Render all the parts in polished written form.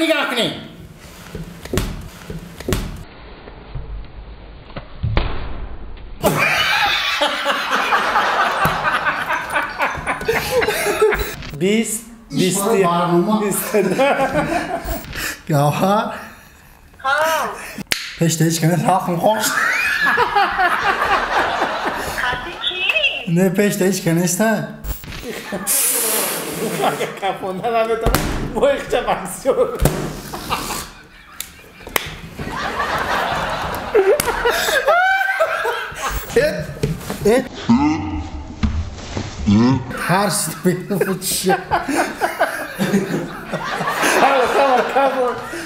Нигоҳ кунед. Бист бисти Гавҳар, пешта ҳеч кана рахм хош не, пешта ҳеч ка неста. Кафонда наметавонам, боихча боксёр. Тарс.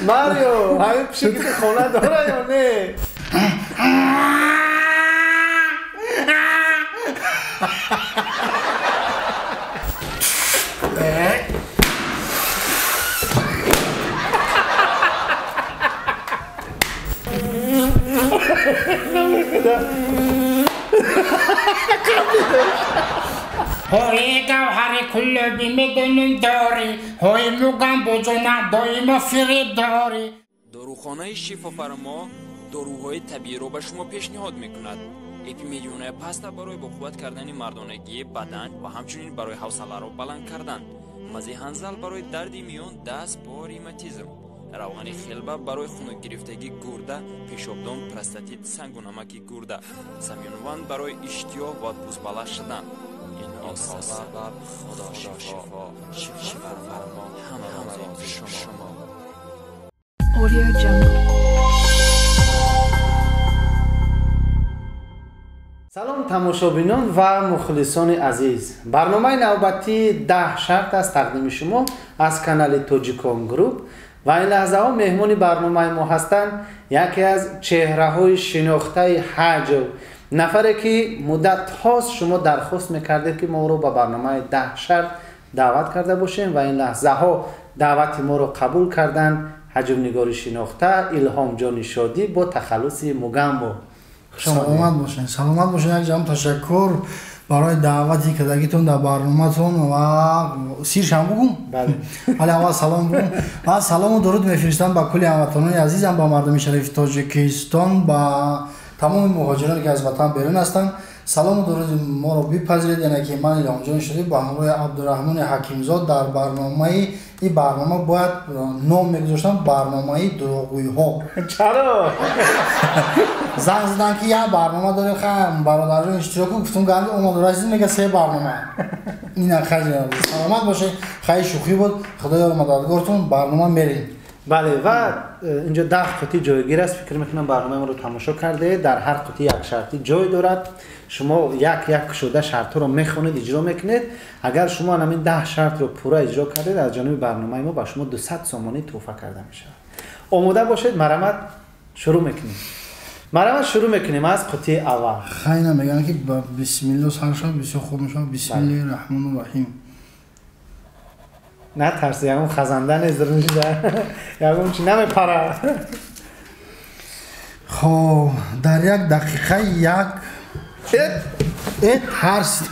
Марио, ҳамин пиши ки хона дора ё не? Ҳои гавҳари куллоби, медонум дорӣ, ҳои мугамбоҷона, доимо фиреб дорӣ. Дорухонаи Шифофармо доруҳои табииро ба шумо пешниҳод мекунад. Эпимедионая паста барои боқувват кардани мардонагии бадан ва ҳамчунин барои ҳавсаларо баланд кардан, мази ҳанзал барои дарди миён, даст, по, ревматизм, равғани хелба барои хунукгирифтагии гурда, пешобдон, простатит, сангу намаки гурда, самюнван барои иштиҳо ва пӯстбаланд шудан. Инҳо сабаб Худо шифо, шифофармо, ҳама рози шумо. Audio Jungle. Салом, тамошобинон ва мухлисони азиз. Барномаи навбатии 10 шарт аст тақдими шумо аз канали Тоҷикон Груп ва ин лаҳзаҳо меҳмони барномаи мо ҳастанд яке аз чеҳраҳои шинохтаи ҳаҷв, нафаре ки муддатҳост шумо дархост мекардед, ки мо ӯро ба барномаи 10 шарт даъват карда бошем ва ин лаҳзаҳо даъвати моро қабул карданд. Ҳаҷвнигори шинохта Илҳомҷони Шодӣ бо тахаллуси Мугамбо. Саломат бошед, саломат бошед. Як ҷамъ ташаккур барои даъвати кардагитон дар барноматон ва сиршам бугум. Вале аввал салом бугум ва салому дуруд мефиристам ба кулли ҳамватанони азизам, ба мардуми шарифи Тоҷикистон, ба тамоми муҳоҷироне, ки аз ватан берун ҳастанд. Салому дуруди моро бипазиред. Яъне ки ман, Илҳомҷони Шодӣ, ба ҳамроҳи Абдураҳмони Ҳакимзод дар барномаи, ин барнома бояд ном мегузоштам барномаи дурӯғгӯйҳо. Чаро? Занг задан, ки як барнома дорем, ха, бародарҷон, иштирок кун. Гуфтум, ганди омода расид, мега се барнома ина. Хайр, саломат бошед. Хайр, шӯхӣ буд. Худоёр мададгортон. Барнома мерем. Бале, ва инҷо 10 қутӣ ҷойгир аст. Фикр мекунам, барномаи моро тамошо кардаед. Дар ҳар қутӣ як шартӣ ҷой дорад. Шумо як як кушода шартҳоро мехонед, иҷро мекунед. Агар шумо ҳамин 10 шартро пурра иҷро кардед, аз ҷониби барномаи мо ба шумо 200 сомонӣ тӯҳфа карда мешавад. Омода бошед, марамат, шурӯъ мекунем. Марамат, шурӯъ мекунем аз қутии аввал. Хайна, мегӯянд, ки ба бисмилло сар шавад, бисёр хуб мешавад. Бисмиллоҳи раҳмони раҳим. Натарси, ягон хазанда нест, ягон чи намепара. Хоб, дар як дақиқа як тарс.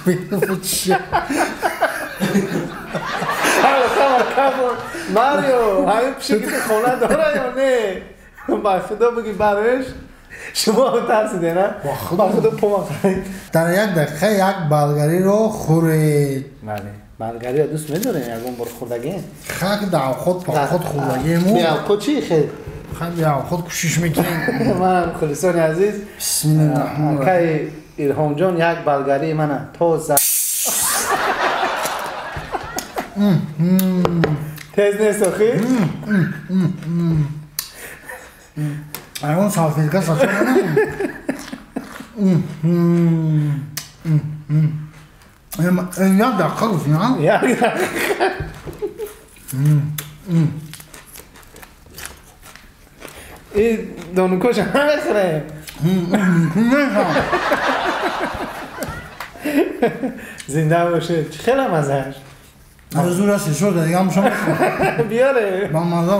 Марио, ҳамин пиши ки хона дора ё не? Ба худо буги, барош шумо тарсиде, на? Ба худо помак. Дар як дақиқа як балгариро хӯред. Бале, балгариро дӯст медорем. Ягон бор хӯрдагем? Хак, давхот пахот хӯрдагему. Беавқот чи хел? Хак, беавқот кӯшиш мекунем. Ман, мухлисони азиз, Бисмиллоҳир. Акаи Илҳомҷон як балгарии мана тоза. Тез нест охи? Ягон салфетка сачонам. Як дақиқа гуфтӣ, на? Як дақиқа. И донукоша намехӯрем. Зинда бошед. Чӣ хела мазааш? Арзу раси шуд, дигам шумо. Биёре. Ба маза.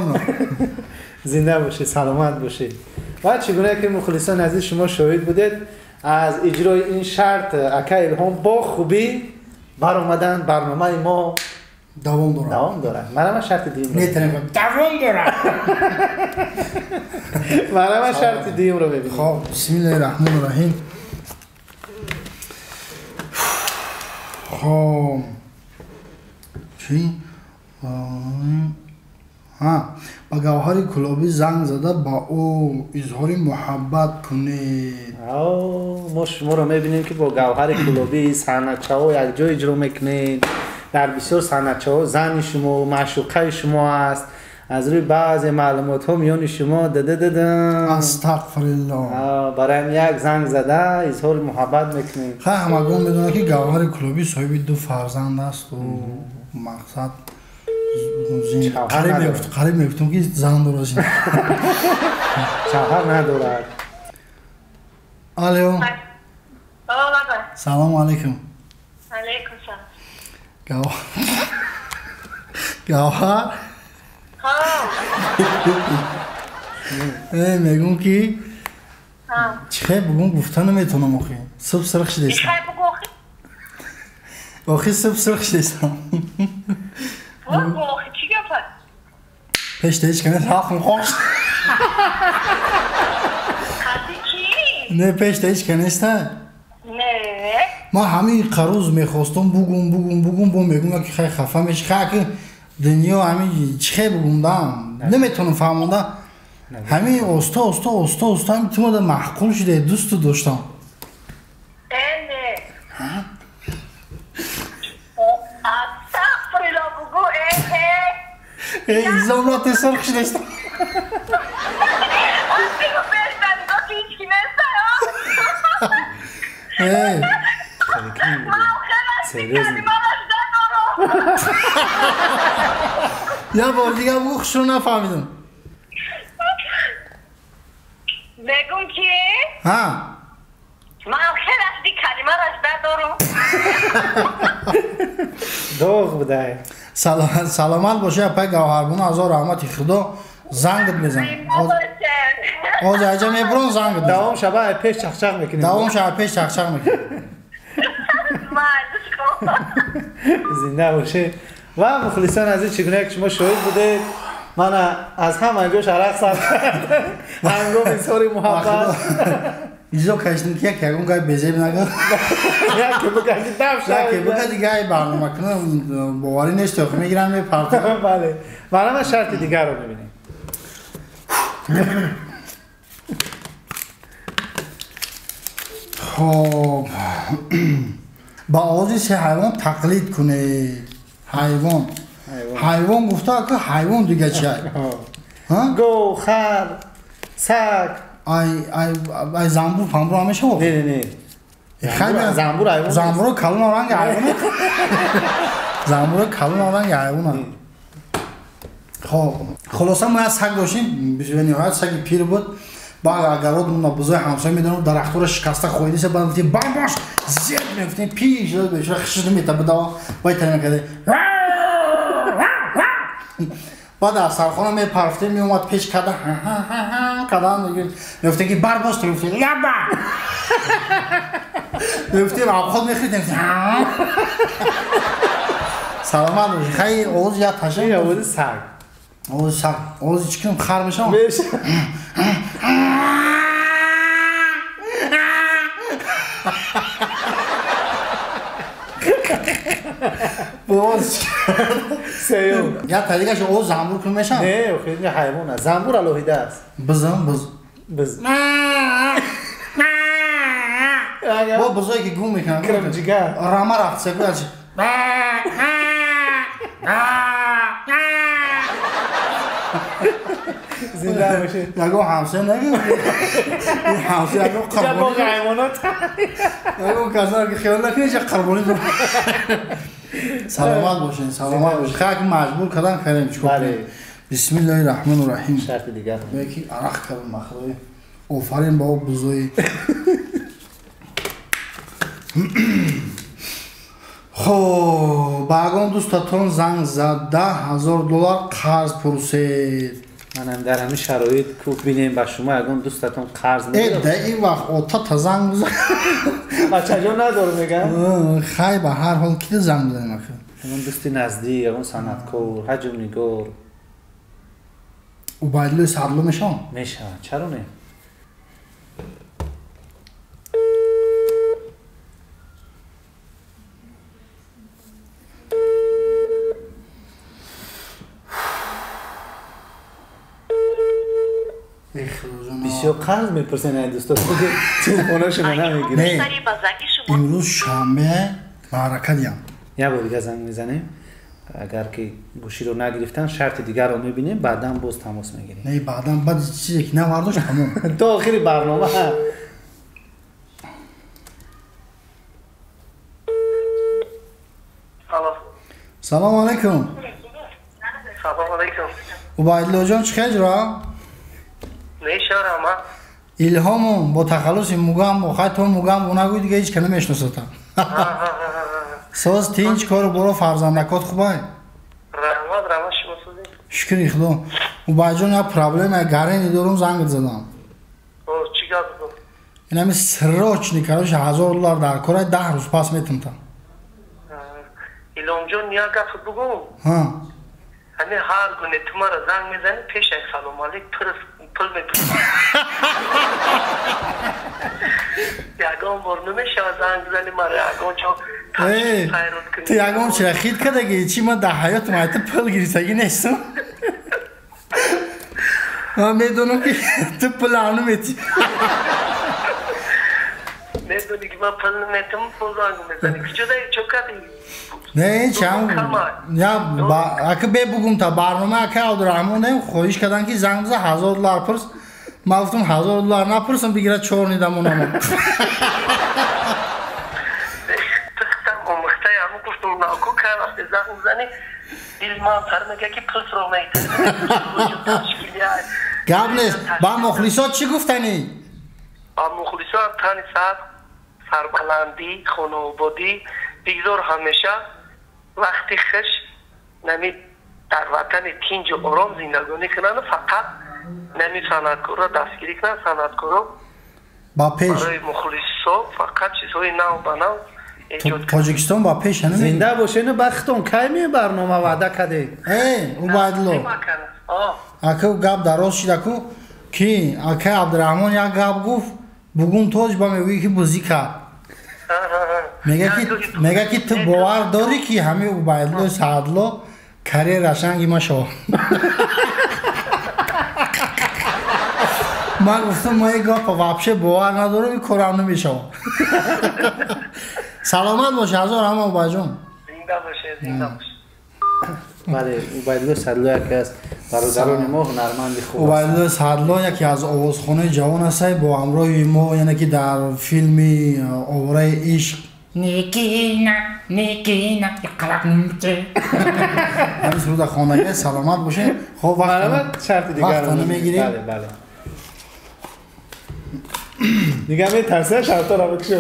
Зинда бошед, саломат бошед. Ва чӣ гуна ки, мухлисони азиз, шумо шоҳид будед аз иҷрои ин шарт, ака Илҳом бо хубӣ баромаданд. Барномаи мо Давом дорад. Давом дорад. Марама шарти дуюмро. Давом дорад. Марама шарти дуюмро мебинем. Хоб, бисмиллаҳи раҳмони раҳим. Хоб. Чӣ? Ба Гавҳари Кулобӣ занг зада ба ӯ изҳори муҳаббат кунед. Мо шуморо мебинем ки бо Гавҳари Кулобӣ санъатчаҳо якҷо иҷро мекунед. Дар бисёр санъатчаҳо зани шумо, маъшуқаи шумо аст. Аз рӯи баъзе маълумотҳо миёни шумо дадададам. Астағфируллоҳ. Барои як занг зада изҳори муҳаббат мекунед. Хай, ҳамагон медонад ки Гавҳари Кулобӣ соҳиби ду фарзанд аст. Мақсад қариб мегуфтам ки зан дорад. Шавҳар надорад. Алло. Салому алайкум. Алайкум салом. Гавҳар. Мегӯм ки чӣ хел бугум гуфта наметавонам охи. Субҳ сирх шидестам. Охи субҳ сирх шидестам. Пешта ҳеч кане ҳақм хош. Не, пешта ҳеч канеста. Ман ҳамин қаруз мехостам бугум бугум бугум, бо мегӯм ки хай хафа меши. Хай ки дунё ҳамин чӣ хел бугум да наметавонам фаҳмонда. Ҳамин оста оста оста оста ҳамин тумада маъқул шуда дӯсту доштам. Изомрати сурх шудестам. Я бор дигар бугу хушро нафаҳмидам. Мегум ки? Ҳа. Ман хел асти калима ражда дорум. Доғ будай. Саломат бошӣ апай Гавҳарбону, ҳазор раҳмати Худо. Зангат мезанам. Ҳозир аҷа мебурам зангат. Давом шаба пеш чақчақ мекунем. Давом шаба пеш чақчақ мекунем. Зинда бошед. Ва мухлисон азиз, чӣ гуна ки шумо шоҳид будед, ман аз ҳама ҷош арақ сар кардам. Ҳангоми изҳори муҳаббат. Изо кашидем ки як ягон гай безеб нагӯ. Яке бигӯ ки дав шав. Яке бигӯ дига ай барнома кунам боварӣ нест, охи мегирам мепартам. Бале. Барнома шарти дигарро мебинем. Хоб, ба овози се ҳайвон тақлид кунед. Ҳайвон. Ҳайвон гуфта ки ҳайвон дига чи? Гов, хар, саг. Ай ай ай замбур памбур ҳам мешавад? Не, не, не. Замбур ҳайвон. Замбуро калон ранги ҳайвон. Замбуро калон ранги ҳайвон. Хоб, хулоса мо як саг доштем, бениҳоят саги пир буд. Баъд агарод мона бузои ҳамсоя медонам дарахтҳоро шикаста хоҳидиса, баъд гуфтем барбош зед мегуфтем пир шуда бечора хишиш наметабудава, вай тара мекарда. Баъд аз сархона мепарфтем, меомад пеш карда карда мегуфтем ки барбош, мегуфтем лаба, мегуфтем обход мехӯрдем. Саломат бошед. Хай овози як таша. Овози саг. Овози саг. Овози чӣ кунам хар мешавам? Овоз сеюм. Я тадигаш овоз замбур кун мешавам? Не, охи ин ҳайвон аст. Замбур алоҳида аст. Бизам биз. Биз. Бо бизое ки гум мекунанд. Кирмҷигар. Рама рафт секу чи. Зинда бошед. Ягон ҳамсоя нагӯ. Ин ҳамсоя ягон қурбонӣ. Боғи ҳайвонот. Ягон касоне ки хиёл накунед, ча қурбонӣ. Саломат бошед, саломат бошед. Хай ки маҷбур кардан кардем, чикор кунем. Бисмиллаҳи раҳмони раҳим. Шарти дигар. Ки арақ кардам махлои. Офарин ба об бузои. Хоб, ба ягон дӯстатон занг зада $1000 қарз пурсед. Манам дар ҳамин шароит ку бинем ба шумо ягон дӯстатон қарз медиҳад. Дар ин вақт отата занг бизан. Бачаҷон надору мегӯям? Хай, ба ҳар ҳол кида занг бизанем ахи? Ягон дӯсти наздик, ягон санъаткор, ҳаҷмнигор. Убайдуллои Саъдулло мешавам? Мешавад, чаро не? Бисёр қарз мепурсен ай дӯсто, телефонашона намегиранд. Не, имрӯз шанбе маърака диям. Як бор дига занг мезанем. Агар ки гӯширо нагирифтан, шарти дигарро мебинем, баъдан боз тамос мегирем. Не, баъдан баъд чизе ки навардошт, тамом. То охири барнома. Алло. Салом алейкум. Салом алейкум. Убайдуллоҷон, чӣ хел ҷура? Мешарама. Илҳомум бо тахаллуси Мугамбо, хай то Мугамбо нагӯй, дига ҳеҷ ка намешиносатам. Соз тинч, кору боро, фарзандакот хубай? Раҳмат, раҳмат, шумо созед? Шукри Худо. Убайҷон, як проблема гарени дорум, занг задам. О, чӣ гап буд? Инами срочный, короче, $1000 дар кора, 10 рӯз пас метумтам. Илҳомҷон, як гап бугум? Ҳа. Ҳамин ҳар гуне ту маро занг мезанӣ, пеш аз салом алейк пул мепурсӣ. Ягон бор намешавад занг бизанӣ маро ягон ҷо хайрот кунӣ. Ту ягон чира хит кардагӣ, чи ман дар ҳаётам айта пул гирифтагӣ нестам. Ман медонам ки ту пул ҳану метӣ. Медонӣ ки ман пул наметам, пул занг мезанӣ. Куҷодаи, чо кардӣ? Не, чам я ака бе бугум та барнома ака Абдурраҳмон дем, хоҳиш кардан ки занг биза $1000 пурс. Ман гуфтам $1000 напурсам, бигира чор нидамонам. Тихтам омӯхтаи ҳаму гуфтам наку кай вақте занг мезанӣ дили ман тар мега ки пул суро метарӣ. Гап нест. Ба мухлисот чӣ гуфтанӣ? Ба мухлисот тани сар, сарбаландӣ, хонаободӣ, бигзор ҳамеша вақти хуш нами дар ватани тинҷу ором зиндагонӣ кунанд, фақат нами санъаткорро дастгирӣ кунанд, санъаткоро ба пеш барои мухлисо фақат чизҳои нав ба нав эҷод кунанд. Тоҷикистон ба пеш ҳана зинда бошену бахтон кай ме барнома ваъда кардед? Э, Убайдулло. Ака гап дароз шид аку ки ака Абдурраҳмон як гап гуфт, бугум тоҷ ба мегӯӣ ки бозӣ кард. Мега ки ту бовар дорӣ ки ҳамин Убайдулло Саъдулло карьерашанги ма шав. Ман гуфтам ма ин гапа вообще бовар надорам, ин корам намешавад. Саломат бош, ҳазор ҳама Убайҷон. Зинда бошед, зинда бош. Бале, Убайдулло Саъдулло яке аз бародарони мо, ҳунарманди хуб. Убайдулло Саъдулло яке аз овозхонаи ҷавон аст, бо ҳамроҳи мо, яъне ки дар филми Овораи ишқ Никина, Никина, иқрақмчи. Ҳамин суруда хонагӣ, саломат бошед. Хоб, шарти дигар вақтро мегирем. Бале, бале. Дига метарсед шартро бикшо.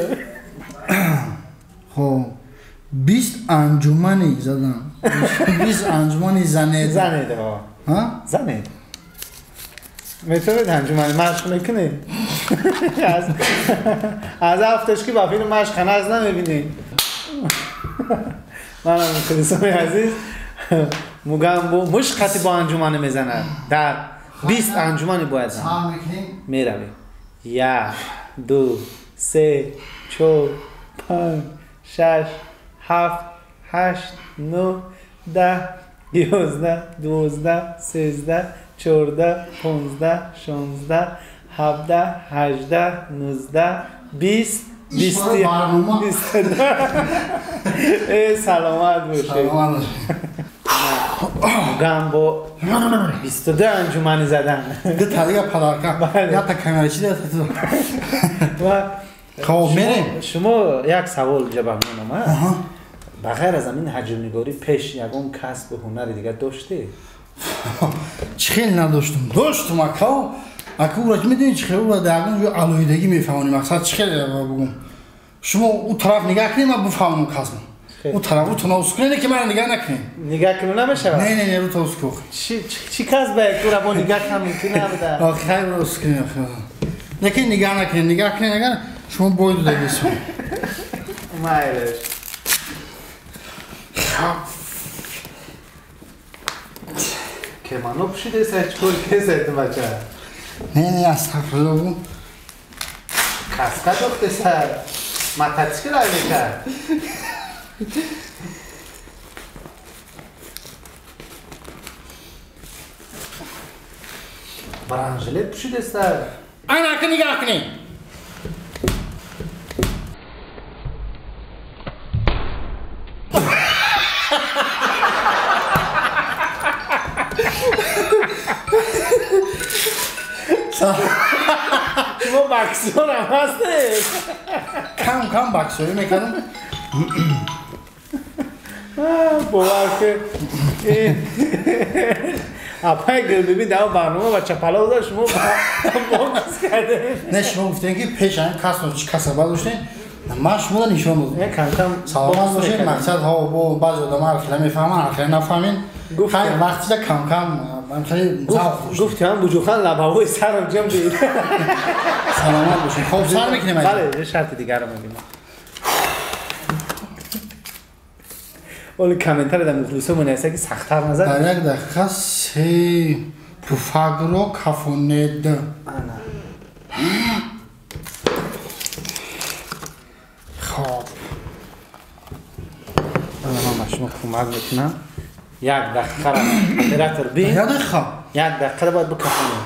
Хоб, 20 анҷумани задам. 20 анҷумани занед. Занед, ҳа? Занед. Метавонед анҷумани машқ мекунед? Аз ҳафташ ки ба филм машқ ҳанӯз намебинед. Манам мухлисони азиз, Мугамбо мушт қати бо анҷумане мезанад. Дар 20 анҷумани бояд занад. Меравем. 1, 2, 3, 4, 5, 6, 7, 8, 9, 10, 11, 12, 13, 14, 15, 16, 17, 18, 19, 20, 21. Саломат бошед. Мугамбо 22 анҷумани задан. Ду та дига падарка. Як та камерачи, як та ту. Хоб, мерем. Шумо як савол инҷа ба ман омад. Ба ғайр аз ҳамин ҳаҷмнигорӣ пеш ягон касбу ҳунари дигар доштед? Чӣ хел надоштум? Доштум, акао. Ака ура медонӣ чӣ хел ура дар ягон ҷо алоҳидагӣ мефаҳмонӣ. Мақсад чӣ хел бугум? Шумо ӯ тараф нигаҳ кунед, ман буфаҳмонам касбам. Ӯ тараф рӯ тунавус кунед, ки маро нигаҳ накунед. Нигаҳ кунем намешавад? Не, не, не, рӯ тавус кун. Чӣ касбе тура бо нигаҳ кам мумкин набуда? Хайр, рӯ кунед. Лекин нигаҳ накунед, нигаҳ кунед, агар шумо бой додагист. Майлаш. Кемано пӯшидеса чикор кеса ту бача? Не, астағфируллоҳ. Каска дохтеса. Мотоцикл ай мекард. Бранжилет пӯшидеса. Ана ки нигоҳ кунед. Шумо боксёр ҳам ҳастед? Кам кам боксёрӣ мекардам. Бовар ки апай Гулбибӣ дар барнома ба чапало зад, шумо бокс кардед. Не, шумо гуфтем ки пеш ҳамин касро чӣ касаба доштем, ман шуморо нишон додам. Кам-кам саломат бошед. Мақсад ҳо бо баъзе одама ҳар хела мефаҳманд, ҳар хела нафаҳмед. Хайр, вақтида кам-кам гуфти ҳам буҷухан лабҳои сарам ҷам дид. Саломат бошед. Хоб сар мекунем. Бале, шарти дигарро мебинем. Оли комментари дар мухлисо менависад ки сахттар назар. Дар як дақиқа се пуфакро кафонед. Ана. Хоб. Ман ба шумо кӯмак мекунам. Як дақиқаро оператор бин. Як дақиқа. Як дақиқаро бояд бикафонем.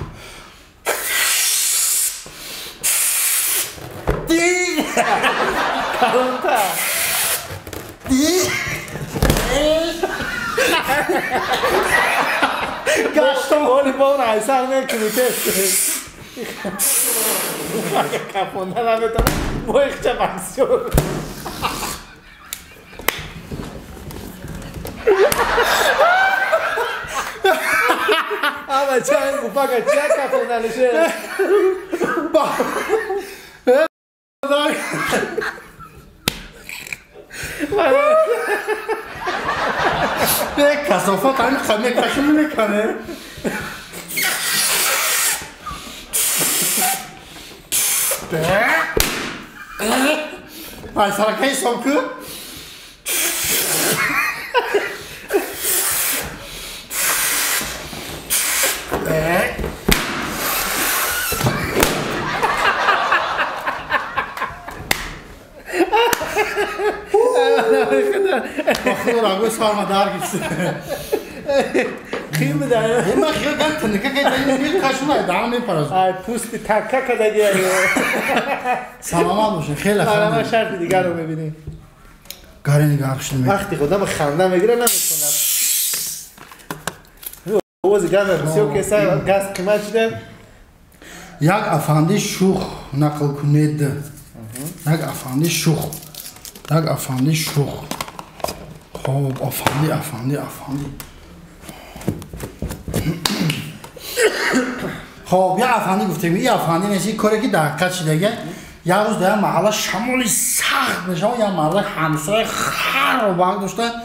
Калонта. Гаштам оли бо он айсар мекунӣ тест. Кафонда наметавонам. Бо ихча боксёр. Ама ча ин гуфака ча кафонда неше? Касофат ҳамин мекашум мекане. Ай сарака ҳисоб ку. Худо сарма дар гирифт. Қим да. Ман хиёл кардам тиника ки мекашум даҳан мепаразам. Ай пӯсти такка кадаги. Саломат бошед. Хеле ханда. Шарти дигарро мебинем. Гари нигаҳ шуд. Вақти худам ханда мегирад наметавонам. Овози газ бисёр кеса газ қимат шуда. Як афанди шух нақл кунед. Як афанди шух. Як афанди шух. Хоб, афанди, афанди, афанди. Хоб, як афанди гуфтем, ин афанди нест, ин коре ки дар ҳақиқат шидаге. Як рӯз дар як маҳалла шамоли сахт мешавад, як маҳалла ҳамсоя харро барқ дошта,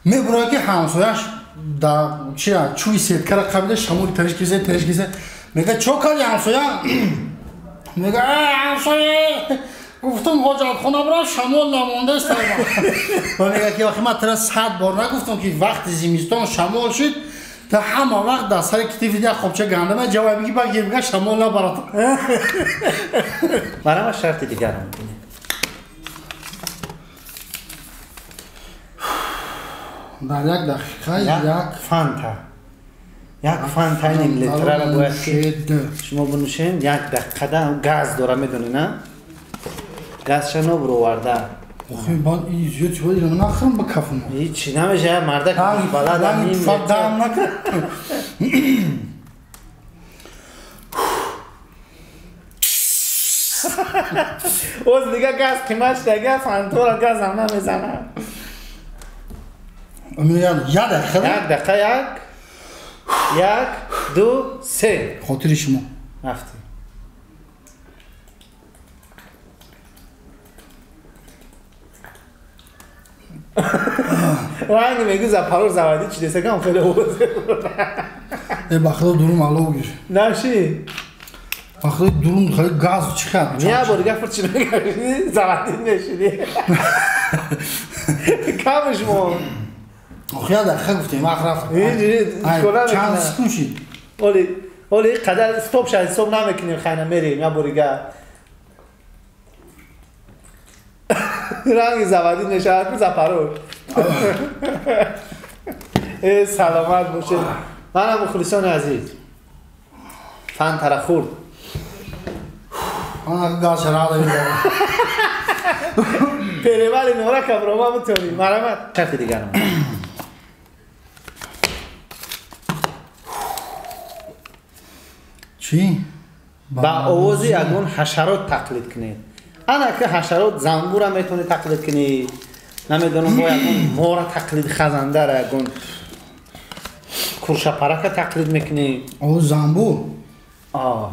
мебурояд ки ҳамсояш дар чия чӯи сеткара қабида шамоли тариш кисе, тариш кисе. Мега чо карди ҳамсоя? Мега ҳамсоя гуфтам ҳоҷатхона бирав, шамол намондааст. Ва мега ки охи ман тара 100 бор нагуфтам ки вақти зимистон шамол шуд, та ҳама вақт дар сари китифи як хобча гандама ҷавоб биги ба гирга шамол набарад. Барама шарти дигарро мебинем. Дар як дақиқа як фанта. Як фанта ним литраро бояд шумо бинӯшед, як дақиқада газ дора, медонӣ на? Газша нобуроварда. Охи баъд ин зиёд чӣ бояд нахӯрам ба кафам. Ҳеҷ намеша, мардак балада ним дам накард. Оз дига газ қимат шуда, фантора газам намезанад. Як дақиқа? Як дақиқа, як, як, ду, се. Хотири шумо. Рафтем. Ранг мегӯ Запорож заводӣ чӣ десакам хеле овозе. Э ба худо дурум алов гир. Наши. Ба худо дурум хеле газ чӣ кард? Не бор дига фур чӣ мегӯ? Заводӣ нешидӣ. Камш мон. Охир дақиқа гуфтем, вақт рафт. Чанд секунд шид? Оли қадар стоп шад, ҳисоб намекунем, хайна мерем, я борига. Ранги завадӣ мешавад, ку запарод. Саломат бошед. Манам мухлисони азиз. Фантара хурд. Перевали нора каброма бутонӣ. Марамат. Шарти дигарам. Чӣ? Ба овози ягон ҳашарот тақлид кунед. Ана ки ҳашарот занбура метавонӣ тақлид кунӣ. Намедонам бо ягон мора тақлид, хазандара, ягон куршапарака тақлид мекунӣ. Овоз занбур? А.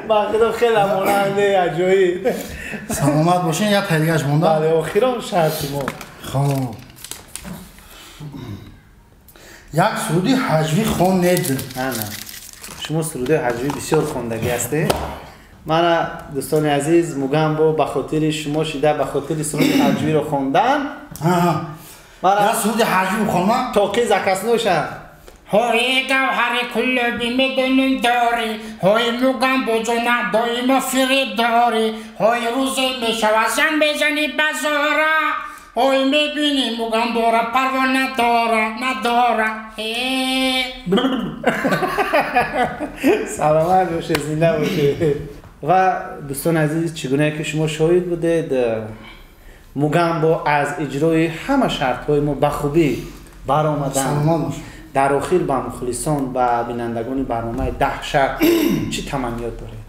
Бахудо хеле монанде аҷоиб. Саломат бошед, як тайдигаш монда. Бале, охирон шарти мо. Хоб. Як суруди ҳаҷвӣ хонед. Ана. Шумо суруди ҳаҷвӣ бисёр хондагӣ ҳастед. Мана дӯстони азиз, Мугамбо ба хотири шумо шида, ба хотири суруди ҳаҷвиро хондан. Мана як суруди ҳаҷвӣ хонам. Тоқи закасноша. ҳои гавҳари куллоби медонум дорӣ, ҳои Мугамбо ҷона доимо фиреб дорӣ, ҳои рӯзе мешавад зан мезанӣ ба зора, ҳои мебинӣ Мугамбора парво надора, надора. Саломат бошед, зинда бошед. Ва дӯстони азиз, чӣ гунае ки шумо шоҳид будед, Мугамбо аз иҷрои ҳама шартҳои мо ба хубӣ баромаданд. Дар охир ба мухлисон, ба бинандагони барномаи 10 шарт чӣ таманниёт доред?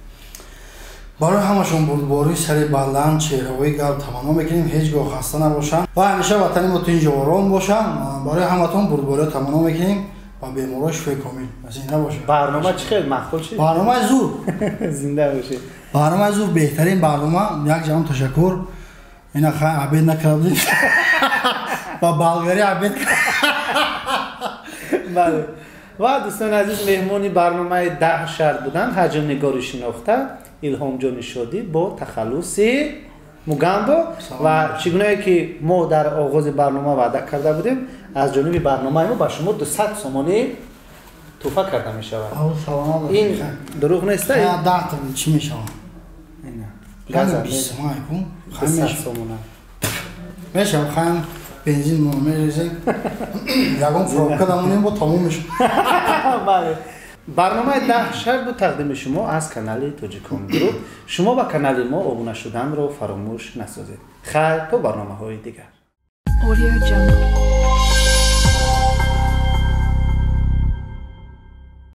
Барои ҳамашон бурдбории сари баланд, чеҳраҳои гап таманно мекунем, ҳеҷ гоҳ хаста набошанд ва ҳамеша ватани мо тинҷ ором бошанд. Барои ҳаматон бурдбориро таманно мекунем ва беморҳо шифои комил. Зинда бошед. Барнома чӣ хел маъқул шид? Барномаи зур. Зинда бошед. Барномаи зур, беҳтарин барнома. Як ҷаҳон ташаккур. Ина хай обед накарда будем. Ба болгарӣ обед. Бале. Ва дӯстони азиз, меҳмони барномаи 10 шарт буданд ҳаҷвнигори шинохта Илҳомҷони Шодӣ бо тахаллуси Мугамбо. Ва чӣ гунае ки мо дар оғози барнома ваъда карда будем, аз ҷониби барномаи мо ба шумо 200 сомонӣ тӯҳфа карда мешавад. Ин дурӯғ нест? Чӣ мешавад? Мешавад, хаем бензин мерезем, ягон пробка дамонем, бо тамом мешавад. Бале. Барномаи 10 шарт буд тақдими шумо аз канали Тоҷикон Груп. Шумо ба канали мо обуна шуданро фаромӯш насозед. Хайр, то барномаҳои дигар. Audio Jungle.